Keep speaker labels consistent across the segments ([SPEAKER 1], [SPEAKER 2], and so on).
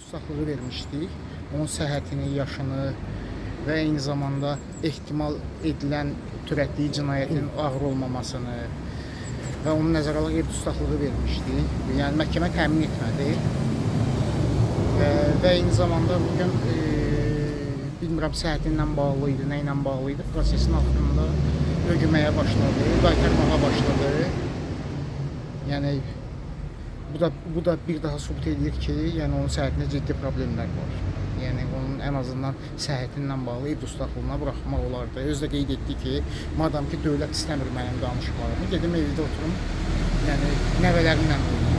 [SPEAKER 1] dustaqlığı vermişdik. Onun səhhətini, yaşını və eyni zamanda ehtimal edilən törətdiyi cinayətin ağır olmamasını və onu nəzərə alaraq ev dustaqlığı vermişdik. Yəni məhkəmə təmin etmədi. Və eyni zamanda bu gün bilmirəm səhhəti ilə bağlı idi, nə ilə bağlı idi, prosesin axırında ögüməyə başladı, qaytarmağa başladı. Yəni bu da bir daha sübut edir ki, yəni onun səhhətində ciddi problemlər var. Yəni onun ən azından səhhəti ilə bağlı ev dustaqlığına buraxmaq olardı. Özü də qeyd etdi ki, madam ki dövlət istəmir mənim danışmağımı, gedim evdə oturum, yəni nəvələrimlə oynayım.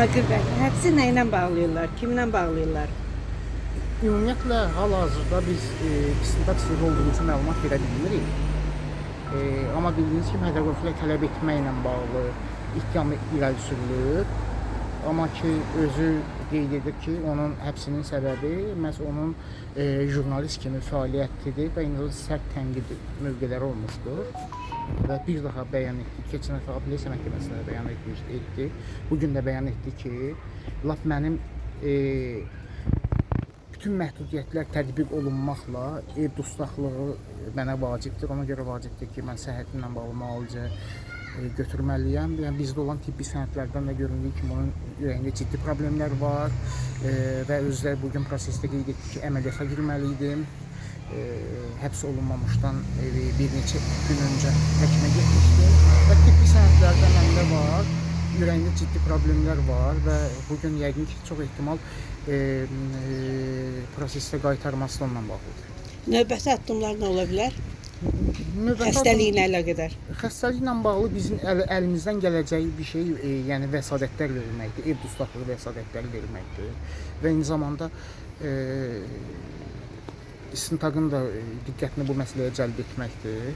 [SPEAKER 2] Aqil bəy, həbsi nə ilə bağlayırlar? Kimlə bağlayırlar?
[SPEAKER 1] Ümumiyyətlə hal-hazırda biz istintaq sirri olduğu üçün məlumat verə bilmirik. Amma bildiyiniz kimi hədə-qorxuya tələb etməklə bağlı ittiham irəli sürülür. Amma ki özü qeyd edir ki, onun həbsinin səbəbi məhz onun jurnalist kimi fəaliyyətidir və eyni zamanda sərt tənqid mövqeləri olmuşdur. Və bir daha bəyan etdi. Keçən həftə Apellyasiya məhkəməsində də bəyan etmişdi, etdi. Bu gün də bəyan etdi ki, lap mənim bütün məhdudiyyətlər tətbiq olunmaqla ev dustaqlığı mənə vacibdir. Ona görə vacibdir ki, mən səhhətimlə bağlı müalicə götürməliyəm. Yəni bizdə olan tibbi sənədlərdən də göründüyü kimi onun ürəyində ciddi problemlər var və özü də bu gün prosesdə qeyd etdi ki, əməliyyata girməli idim. Həbs olunmamışdan bir neçə gün öncə həkimə getmişdim və tibbi sənədlərdə məndə var. Ürəyində ciddi problemlər var və bu gün yəqin ki, çox ehtimal prosesdə qaytarması da onunla bağlıdır.
[SPEAKER 2] Növbəti addımlar nə ola bilər?
[SPEAKER 1] Növbəti
[SPEAKER 2] Xəstəliklə əlaqədar.
[SPEAKER 1] Xəstəliklə bağlı bizim əlimizdən gələcəyi bir şey, yəni vəsatətlər verməkdir, ev dustaqlığı vəsatətləri verməkdir və eyni zamanda istintaqın da diqqətini bu məsələyə cəlb etməkdir.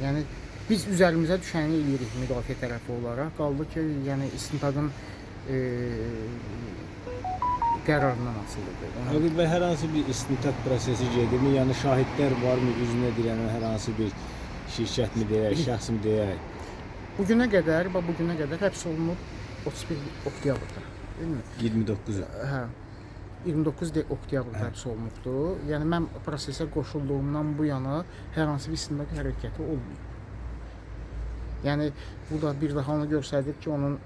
[SPEAKER 1] Yəni biz üzərimizə düşəni eləyirik müdafiə tərəfi olaraq. Qaldı ki, yəni istintaqın qərarından asılıdır.
[SPEAKER 3] Aqil bəy, hər hansı bir istintaq prosesi gedirmi? Yəni şahidlər varmı, üzünə dirənən hər hansı bir şirkətmi deyək, şəxsmi deyək?
[SPEAKER 1] Bu günə qədər, bax bu günə qədər həbs olunub 31 oktyabrda, deyilmi?
[SPEAKER 3] 29-u.
[SPEAKER 1] Hə. 29 oktyabrda həbs olunubdur. Yəni mən prosesə qoşulduğumdan bu yana hər hansı bir istintaq hərəkəti olmayıb. Yəni bu da bir daha onu göstərir ki, onun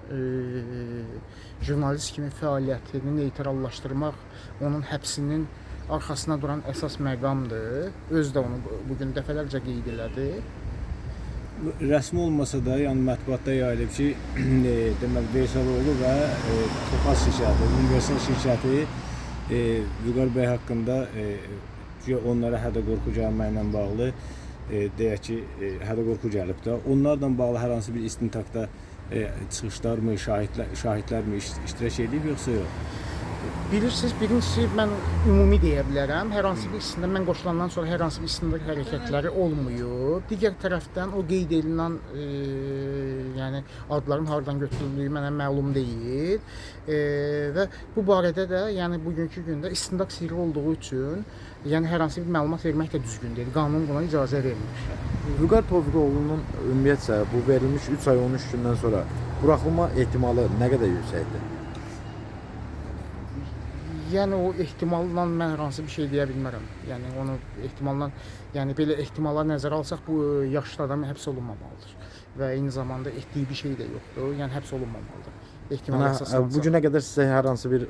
[SPEAKER 1] jurnalist kimi fəaliyyətini neytrallaşdırmaq onun həbsinin arxasına duran əsas məqamdır. Özü də onu bu gün dəfələrcə qeyd elədi.
[SPEAKER 3] Rəsmi olmasa da, yəni mətbuatda yayılıb ki, deməli Veysəloğlu və Topaz şirkəti, Universal şirkəti Vüqar bəy haqqında güya onlara hədə-qorxu gəlməklə bağlı deyək ki, hədə-qorxu gəlib də. Onlarla bağlı hər hansı bir istintaqda çıxışlarmı, şahidlərmi iştirak edib yoxsa yox?
[SPEAKER 1] Bilirsiniz, birincisi mən ümumi deyə bilərəm. Hər hansı bir istintaq mən qoşulandan sonra hər hansı bir istintaq hərəkətləri olmayıb. Digər tərəfdən o qeyd edilən yəni adların hardan götürüldüyü mənə məlum deyil. Və bu barədə də yəni bugünkü gündə istintaq sirri olduğu üçün yəni hər hansı bir məlumat vermək də düzgün deyil. Qanun buna icazə vermir.
[SPEAKER 4] Vüqar Tofiqoğlunun ümumiyyətcə bu verilmiş 3 ay 13 gündən sonra buraxılma ehtimalı nə qədər yüksəkdir?
[SPEAKER 1] Yəni o ehtimalla mən hər hansı bir şey deyə bilmərəm. Yəni onu ehtimalla, yəni belə ehtimala nəzərə alsaq bu yaşlı adam həbs olunmamalıdır və eyni zamanda etdiyi bir şey də yoxdur. Yəni həbs olunmamalıdır. Ehtimala
[SPEAKER 4] Yəni,
[SPEAKER 1] əsaslansa.
[SPEAKER 4] bu günə qədər sizə hər hansı bir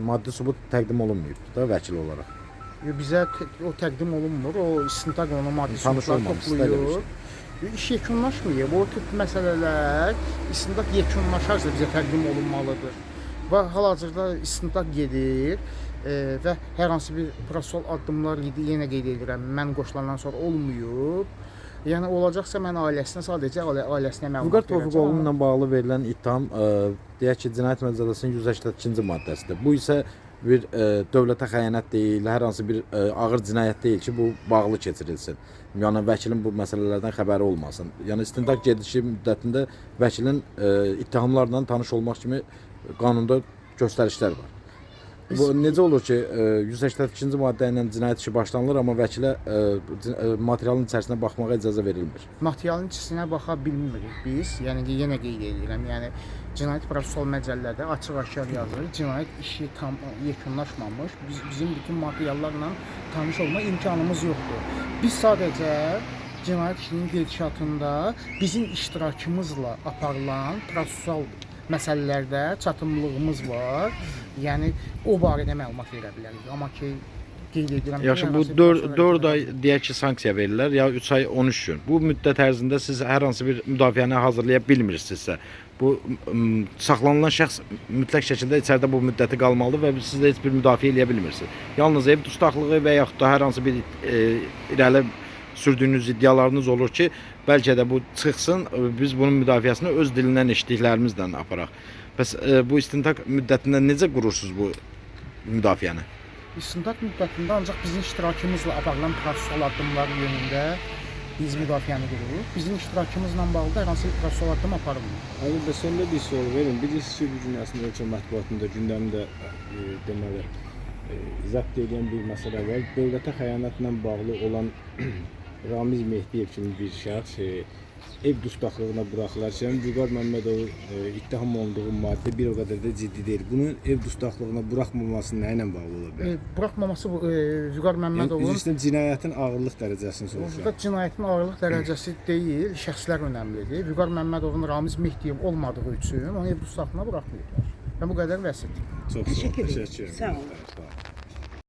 [SPEAKER 4] maddi sübut təqdim olunmayıbdır da vəkil olaraq.
[SPEAKER 1] Bizə o təqdim olunmur. O istintaq onu maddi
[SPEAKER 4] Tanış
[SPEAKER 1] sübutlar
[SPEAKER 4] olmamışsınız da elə bir
[SPEAKER 1] toplayır. İş yekunlaşmayıb. O tip məsələlər istintaq yekunlaşarsa bizə təqdim olunmalıdır. Və hal-hazırda istintaq gedir və hər hansı bir prosessual addımlar yenə qeyd edirəm, mən qoşulandan sonra olmayıb. Yəni olacaqsa mən ailəsinə sadəcə ailəsinə məlumat
[SPEAKER 4] Vüqar
[SPEAKER 1] verəcəm.
[SPEAKER 4] Tofiqoğlu ilə bağlı verilən ittiham deyək ki, Cinayət Məcəlləsinin 182-ci maddəsidir. Bu isə bir dövlətə xəyanət deyil, hər hansı bir ağır cinayət deyil ki, bu bağlı keçirilsin. Yəni vəkilin bu məsələlərdən xəbəri olmasın. Yəni istintaq gedişi müddətində vəkilin ittihamlarla tanış olmaq kimi qanunda göstərişlər var.
[SPEAKER 1] Biz
[SPEAKER 4] Bu necə olur ki, 182-ci maddə ilə cinayət işi başlanılır, amma vəkilə materialın içərisinə baxmağa icazə verilmir.
[SPEAKER 1] Materialın içinə baxa bilmirik biz. Yəni ki, yenə qeyd edirəm, yəni Cinayət Prosessual Məcəllədə açıq-aşkar yazır. Cinayət işi tam yekunlaşmamış. Bizim bütün materiallarla tanış olma imkanımız yoxdur. Biz sadəcə cinayət işinin gedişatında bizim iştirakımızla aparılan prosessual məsələlərdə çatımlığımız var. Yəni o barədə məlumat verə bilərik. Amma ki qeyd edirəm ki,
[SPEAKER 4] Yaxşı,
[SPEAKER 1] hər
[SPEAKER 4] bu
[SPEAKER 1] hansı bir
[SPEAKER 4] 4
[SPEAKER 1] prosessual
[SPEAKER 4] 4 ay
[SPEAKER 1] hərəkət
[SPEAKER 4] deyək ki, sanksiya verirlər ya 3 ay 13 gün. Bu müddət ərzində siz hər hansı bir müdafiəni hazırlaya bilmirsinizsə, bu saxlanılan şəxs mütləq şəkildə içəridə bu müddəti qalmalıdır və siz də heç bir müdafiə eləyə bilmirsiniz. Yalnız ev dustaqlığı və yaxud da hər hansı bir irəli sürdüyünüz iddialarınız olur ki, bəlkə də bu çıxsın, biz bunun müdafiəsini öz dilindən eşitdiklərimizlə aparaq. Bəs bu istintaq müddətində necə qurursunuz bu müdafiəni?
[SPEAKER 1] İstintaq müddətində ancaq bizim iştirakımızla aparılan prosessual addımlar yönündə biz müdafiəni qururuq. Bizim iştirakımızla bağlı da hər hansı bir prosessual addım aparılmır.
[SPEAKER 3] Aydın bəy, sonda bir sual verin. Bilirsiniz ki, bu gün əslində ölkə mətbuatında gündəmdə deməli zəbt edən bir məsələ var. Dövlətə xəyanətlə bağlı olan Ramiz Mehdiyev kimi bir şəxs ev dustaqlığına buraxılarkən Vüqar Məmmədovun ittiham olunduğu maddə bir o qədər də ciddi deyil. Bunun ev dustaqlığına buraxmaması nə ilə bağlı ola bilər?
[SPEAKER 1] Buraxmaması bu Vüqar
[SPEAKER 3] Yəni,
[SPEAKER 1] Məmmədovun
[SPEAKER 3] üzr istəyirəm, cinayətin ağırlıq dərəcəsini soruşuram.
[SPEAKER 1] Burada cinayətin ağırlıq dərəcəsi deyil, şəxslər önəmlidir. Vüqar Məmmədovun Ramiz Mehdiyev olmadığı üçün onu ev dustaqlığına buraxmayıblar. Və bu qədər bəsit.
[SPEAKER 3] Çox sağ olun.
[SPEAKER 2] Təşəkkür edirəm.
[SPEAKER 3] Təşəkkür edirəm.
[SPEAKER 2] Sağ olun.
[SPEAKER 3] Sağ olun.